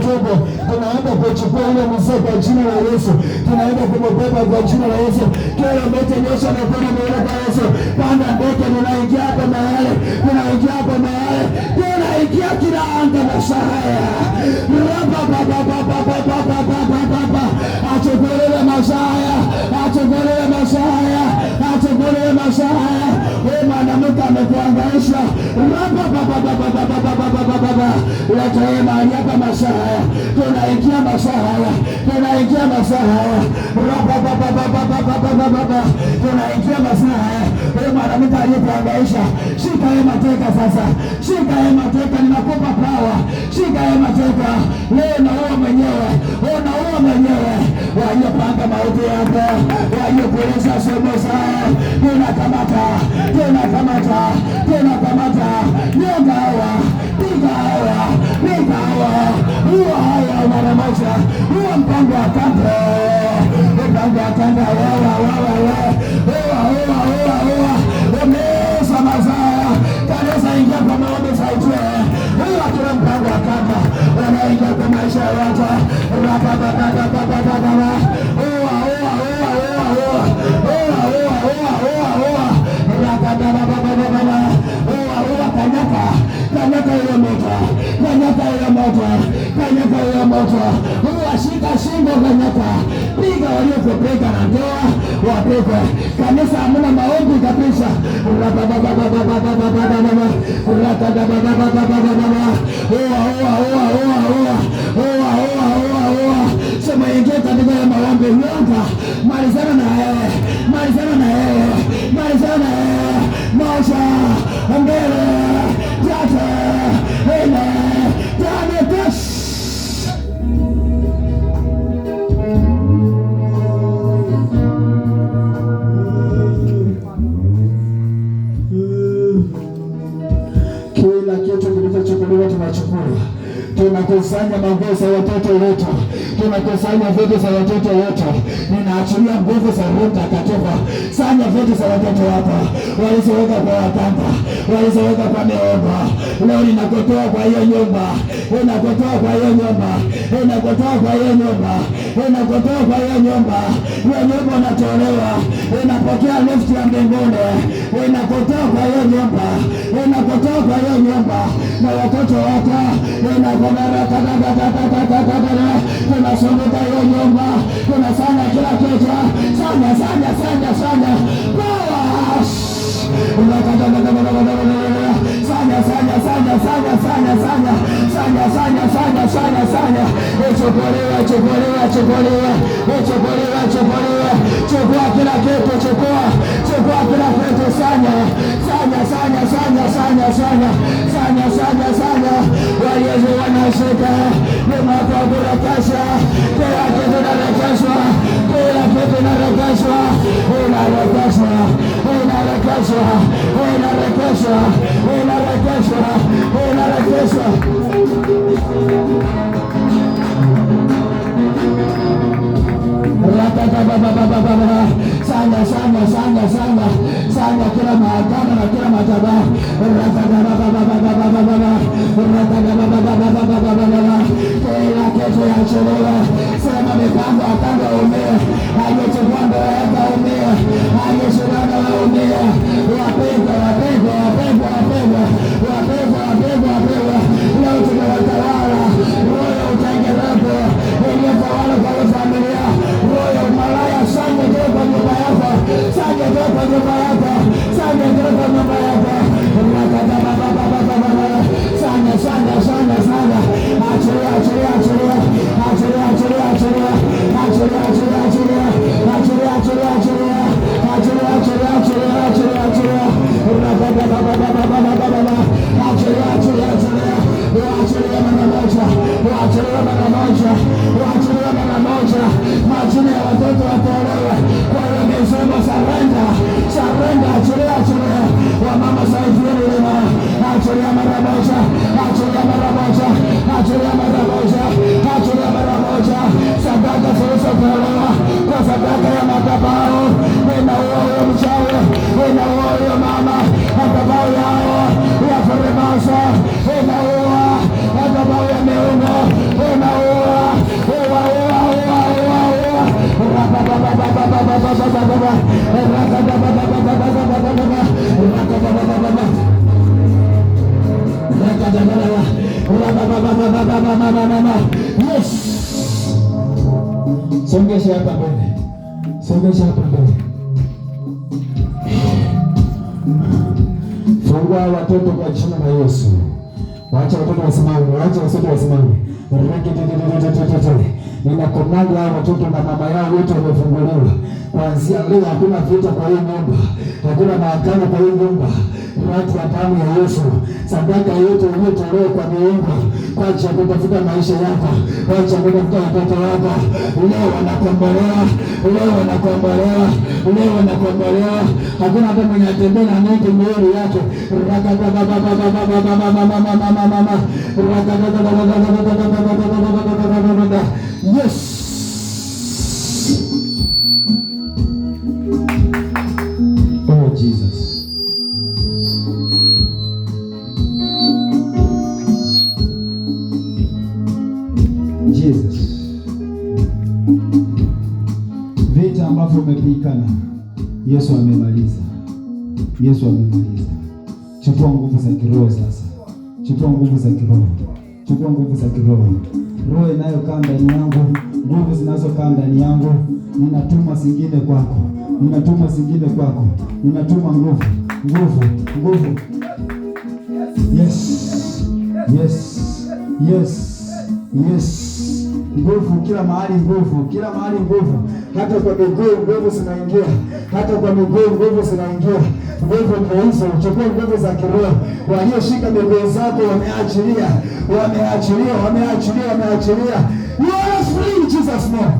tumbo. Tunaenda kuchukua ile mzee kwa jina la Yesu, tunaenda kumbeba kwa jina la Yesu. Kila mmoja nyosha mikono miwili kwa Yesu. Panda ndege, tunaingia hapo mahali, tunaingia hapo mahali, tunaingia kila anga masahaya raba baba baba baba baba baba, achukuliwe masahaya, achukuliwe masahaya, achukuliwe masahaya. Wewe mwanamke amekuangaisha, raba baba baba baba baba baba baba, leta yeye mahali hapa masahaya, tunaingia masahaya, tunaingia masahaya, raba baba baba baba baba baba, tunaingia masahaya. Wewe mwanamke aliyekuangaisha, shika yeye mateka sasa, shika yeye mateka, ninakupa power, shika yeye mateka leo, naua mwenyewe, unaua mwenyewe, waliopanga mauti yako, waliokueleza somo zao, tunakamata, tunakamata, tunakamata, nyonga hawa, piga hawa, piga hawa, ua hawa mara moja, ua mpango wa kando, mpango wa kando, wawa, wawa, wawa, ua, ua, ua, ua, umeza mazao, kanisa ingia kwa maombi saidia, ua kila mpango wa kando, wanaingia kwa maisha ya watu, rabababababababa, ua, ua, ua, ua, ua, ua, ua, ua, ua, ua, rababababababa, ua, ua, kanyaka, kanyaka hiyo moto, kanyaka hiyo moto, kanyaka hiyo moto, ua, shika shingo, kanyaka, piga waliokupiga na ndoa wapigwe. Kanisa hamna maombi kabisa. Rabababababababababa, rakadababababababa, ua, ua, ua, ua, ua, ua, ua, ua, ua. Sema ingia katika ya maombi, nyonga, malizana na yeye, malizana na yeye, malizana na yeye. Moja, mbili, tatu, nne, tano, tisa. Kila kitu kilichochukuliwa tunachukua, tunakusanya manguo za watoto wetu, tunakusanya vitu za watoto wetu. Ninaachilia nguvu za Roho Mtakatifu, sanya vitu za watoto wako walizoweka kwa waganga, walizoweka kwa miombo. Leo ninakutoa kwa hiyo nyumba, ninakutoa kwa hiyo nyumba, ninakutoa kwa hiyo nyumba, ninakutoa kwa hiyo nyumba. Hiyo nyumba unatolewa, inapokea lift ya mbinguni, inakutoa kwa hiyo nyumba, inakutoa kwa hiyo nyumba na watoto wako, tunasonga hiyo nyumba, tunasanya kila kitu, sanya, sanya, sanya, sanya, power sanya, sanya, sanya, sanya, sanya, sanya, sanya, sanya, sanya, sanya, sanya, ichukuliwe, chukuliwe, chukuliwe, ichukuliwe, chukuliwe, chukua kila kitu, chukua, chukua kila kitu, sanya, sanya, sanya, sanya, sanya, sanya, sanya, sanya, sanya, walezi wanashika, ni mwaka wa kurekesha, kila kitu inarekeshwa, kila kitu inarekeshwa, inarekeshwa, inarekeshwa, inarekeshwa, inarekeshwa, inarekeshwa. Ratabababababa. Sanya, sanya, sanya, sanya, sanya kila maagano na kila madhabahu. Ratababababababa. Ratababababababa. Kila kitu yaachiliwe. Sema mipango ya kando umie, aliyechukua ndoa yako umie, aliyeshindana umie, wapigwe, wapigwe, wapigwe, wapigwe, wapigwe, wapigwe, wapigwe. Leo tumewatawala roho ya utengenevu iliyotawala kwa hiyo familia, roho ya umalaya. Sanya toka kwa nyumba yako, sanya toka kwa nyumba yako, sanya toka kwa nyumba yako. Sanya, sanya, sanya, sanya, achilia, achilia. mama mama. Yes. Songesha hapa mbele. Songesha hapa mbele. Fungua watoto kwa jina la Yesu. Wacha watoto wasimame, wacha watoto wasimame. Ninakomanda hao watoto na mama yao wote wamefunguliwa. Kuanzia leo hakuna vita kwa hii nyumba, hakuna maagano kwa hii nyumba. Rati ya damu ya Yesu, sadaka yote iliyotolewa kwa miungu kwa ajili ya kutafuta maisha yako, kwa ajili ya kutafuta watoto wako, leo wanakombolewa, leo wanakombolewa, leo wanakombolewa. Hakuna hata mwenye atembea na neti mwili yake. Yes. Oh Jesus. Jesus. Vita ambavyo umepigana, Yesu amemaliza. Yesu amemaliza. Chukua nguvu za kiroho sasa. Chukua nguvu za kiroho. Chukua nguvu za kiroho. Roho inayokaa ndani yangu, nguvu zinazokaa ndani yangu, ninatuma zingine kwako. Ninatuma zingine kwako. Ninatuma nguvu, nguvu, nguvu. Yes. Yes. Yes. Yes. Nguvu kila mahali, nguvu kila mahali, nguvu hata kwa miguu, nguvu zinaingia hata kwa miguu, nguvu zinaingia. Nguvu ndio hizo, chukua nguvu za kiroho. Walioshika miguu zako wameachilia, wameachilia, wameachilia, wameachilia. You are free in Jesus' name.